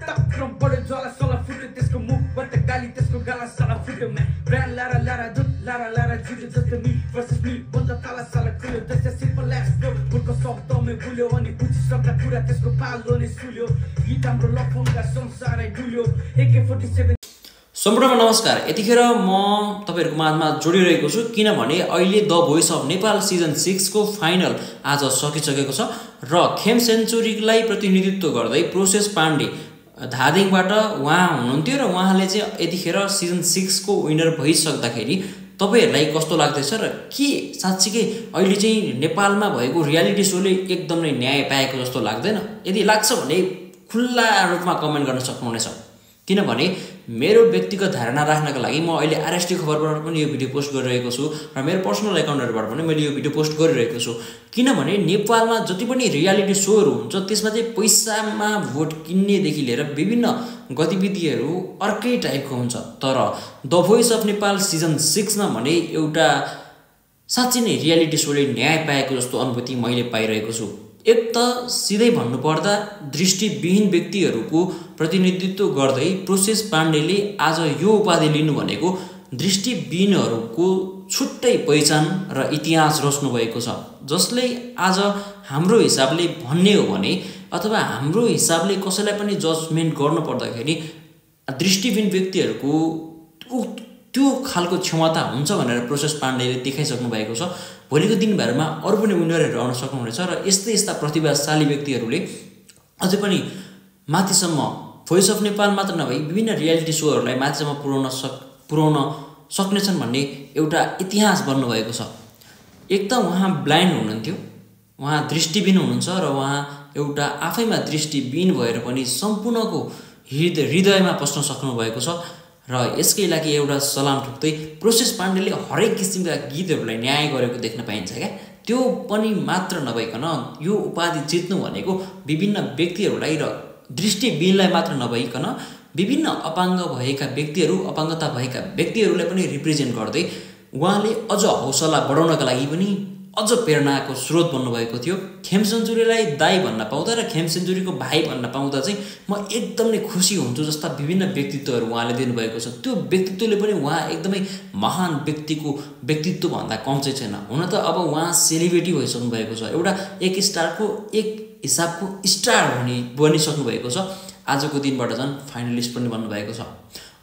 तक्रम बढ्यो ज्वाला सला फुट्यो त्यसको मुखबाट गाली त्यसको गाला साला फुट्यो ब्रान्ड लारा लारा दुध लारा लारा जुट्यो जस्तो मी versus मी बन्द ताला साला खुल्यो जस्तै सिम्पल एस ब्रो उनको शब्दमै भुल्यो अनि बुझिसक्दा कुरा त्यसको पालो नै सुल्यो गीत हाम्रो लफुङ्गा संसारै डुल्यो AK47 सम्पूर्णमा नमस्कार। यतिखेर म तपाईहरुको माझमा जोडिरहेको छु किनभने अहिले the voice of Nepal season 6 को फाइनल आज सकिसकेको छ र खेम सेन्चुरीलाई प्रतिनिधित्व गर्दै प्रोसेस पाण्डे धादिङबाट उहाँ हुनुहुन्थ्यो र उहाँले चाहिँ यतिखेर सिजन 6 को विनर भइसक्दाखेरि तपाईहरुलाई कस्तो लाग्दैछ र के साच्चै अहिले चाहिँ नेपालमा भएको रियालिटी शोले एकदमै न्याय पाएको जस्तो लाग्दैन? यदि लाग्छ भने खुल्ला रूपमा कमेन्ट गर्न सक्नुहुनेछ किनभने मेरो व्यक्तिगत धारणा राख्नका लागि म अहिले आरएसटी खबरबाट पनि यो भिडियो पोस्ट गरिरहेको छु र मेरो पर्सनल एकाउन्टहरुबाट पनि मैले यो भिडियो पोस्ट गरिरहेको छु किनभने नेपालमा जति पनि रियालिटी शोहरु हुन्छ त्यसमा चाहिँ पैसामा भोट किन्नेदेखि लिएर विभिन्न गतिविधिहरू अर्कै टाइपको हुन्छ तर the voice of Nepal season 6 मा भने एउटा साच्चै नै रियालिटी शोले न्याय पाएको जस्तो अनुभूति मैले पाइरहेको छु। एक त सिधै भन्नुपर्दा दृष्टिविहीन व्यक्तिहरूको प्रतिनिधित्व गर्दै प्रोसेस पाण्डेले आज यो उपाधि लिनु भनेको दृष्टिविहीनहरूको छुट्टै पहिचान र इतिहास रच्नु भएको छ जसले आज हाम्रो हिसाबले भन्ने हो भने अथवा हाम्रो हिसाबले कसैलाई पनि जजमेन्ट गर्न पर्दाखेरि दृष्टिविहीन व्यक्तिहरूको त्यो खालको क्षमता हुन्छ भनेर प्रोसेस पाण्डेले देखाइसक्नु भएको छ। भोलिको दिनभरमा अरु पनि विनरहरु आउन सक्नुहुनेछ र यस्ता प्रतिभाशाली व्यक्तिहरूले अझै पनि माथिसम्म भोइस अफ नेपाल मात्र नभई विभिन्न रियालिटी शोहरुलाई माथिसम्म पुर्याउन सक्नेछन् भन्ने एउटा इतिहास बन्नु भएको छ। एक त उहाँ ब्लाइन्ड हुनुहुन्थ्यो, उहाँ दृष्टिविहीन हुनुहुन्छ र उहाँ एउटा आफैमा दृष्टिविहीन भएर पनि सम्पूर्णको हृदयमा पस्न सक्नु भएको छ र यसकै लागि एउटा सलाम ठुक्दै प्रोसेस पाण्डेले हरेक किसिमका गीतहरूलाई न्याय गरेको देख्न पाइन्छ क्या। त्यो पनि मात्र नभइकन यो उपाधि जित्नु भनेको विभिन्न व्यक्तिहरूलाई र दृष्टिविहीनलाई मात्र नभइकन विभिन्न अपाङ्ग भएका व्यक्तिहरू अपाङ्गता भएका व्यक्तिहरूलाई पनि रिप्रेजेन्ट गर्दै उहाँले अझ हौसला बढाउनका लागि पनि अझ प्रेरणाको स्रोत बन्नुभएको थियो। खेम सेन्चुरीलाई दाइ भन्न पाउँदा र खेम सेन्चुरीको भाइ भन्न पाउँदा चाहिँ म एकदमै खुसी हुन्छु जस्ता विभिन्न व्यक्तित्वहरू उहाँले दिनुभएको छ। त्यो व्यक्तित्वले पनि उहाँ एकदमै महान व्यक्तिको व्यक्तित्व भन्दा कम चाहिँ छैन। हुन त अब उहाँ सेलिब्रिटी भइसक्नु भएको छ, एउटा एक स्टारको एक हिसाबको स्टार बनिसक्नु भएको छ। आजको दिनबाट झन् फाइनलिस्ट पनि बन्नुभएको छ।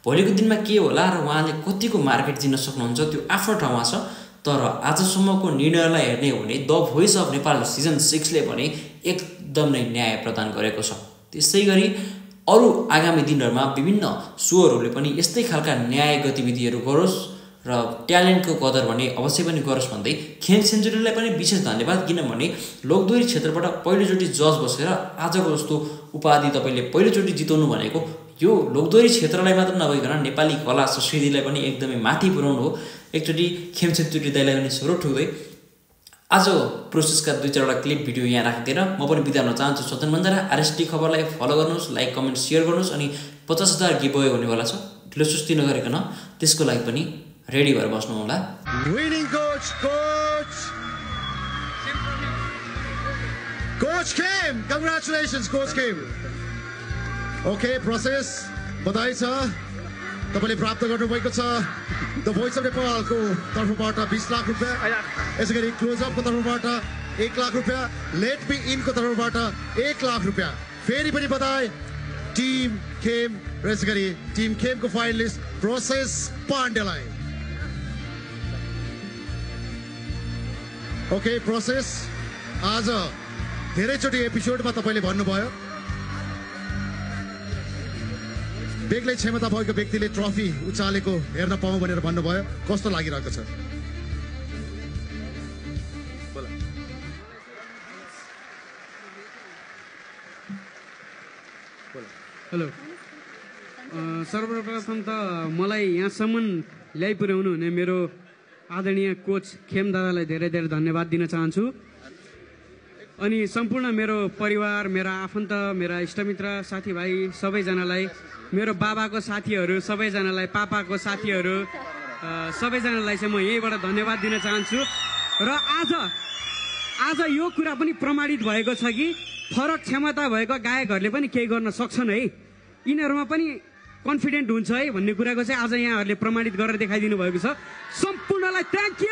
भोलिको दिनमा के होला र उहाँले कतिको मार्केट जिन्न सक्नुहुन्छ त्यो आफ्नो ठाउँमा छ तर आजसम्मको निर्णयलाई हेर्ने हो भने the voice of Nepal season 6 ले पनि एकदमै न्याय प्रदान गरेको छ। त्यसै गरी अरु आगामी दिनहरुमा विभिन्न शोहरुले पनि यस्तै खालका न्याय गतिविधिहरू गरोस् र ट्यालेन्टको कदर भने अवश्य पनि गरोस् भन्दै खेम सेन्चुरीलाई पनि विशेष धन्यवाद किनभने लोकदोरी क्षेत्रबाट पहिलोचोटी जज बसेर आजको जस्तो उपाधि तपाईले पहिलोचोटी जिताउनु भनेको यो लोकदोरी क्षेत्रलाई मात्र नभइकन नेपाली कला संस्कृतिलाई पनि एकदमै माथि पुर्याउनु हो। एकचोटी खेम सेन्चुरी दाइलाई पनि सुरु ठुक्दै आज प्रोसेसका 2-4 क्लिप भिडियो यहाँ राखिदिएर म पनि बिदा हुन चाहन्छु। सदन बन्जारा आरएसटी खबरलाई फलो गर्नुहोस्, लाइक कमेन्ट शेयर गर्नुहोस् अनि 50,000 गिभअवे हुनेवाला छ। ढिलो सुस्ती नगरिकन त्यसको लागि पनि रेडी भएर बस्नु होला। Winning coach Khem, congratulations coach Khem. Okay process बधाई छ तपाईले प्राप्त गर्नुभएको छ द भोइस अफ नेपालको तर्फबाट 20 लाख रुपैयाँ, यसैगरी क्लोज अप को तर्फबाट 1 लाख रुपैयाँ, लेट बी इन को तर्फबाट 1 लाख रुपैयाँ। फेरि पनि बधाई टिम खेम र यसैगरी टिम खेम को फाइनलिस्ट प्रोसेस पाण्डेलाई। ओके प्रोसेस आज धेरैचोटि एपिसोडमा तपाईले भन्नुभयो बेग्लै क्षमता भएको व्यक्तिले ट्रफी उचालेको हेर्न पाऊँ भनेर भन्नुभयो, कस्तो लागिरहेको छ? हेलो, सर्वप्रथम त मलाई यहाँसम्म ल्याइपुर्याउनु हुने मेरो आदरणीय कोच खेम दादालाई धेरै धेरै धन्यवाद दिन चाहन्छु अनि सम्पूर्ण मेरो परिवार, मेरा आफन्त, मेरा इष्टमित्र, साथीभाइ सबैजनालाई, मेरो बाबाको साथीहरू सबैजनालाई, पापाको साथीहरू सबैजनालाई चाहिँ म यहीबाट धन्यवाद दिन चाहन्छु। र आज यो कुरा पनि प्रमाणित भएको छ कि फरक क्षमता भएको गायकहरूले पनि केही गर्न सक्छन् है। यिनीहरूमा पनि कन्फिडेन्ट हुन्छ है भन्ने कुराको चाहिँ आज यहाँहरूले प्रमाणित गरेर देखाइदिनु भएको छ। सम्पूर्णलाई थ्याङ्क यू।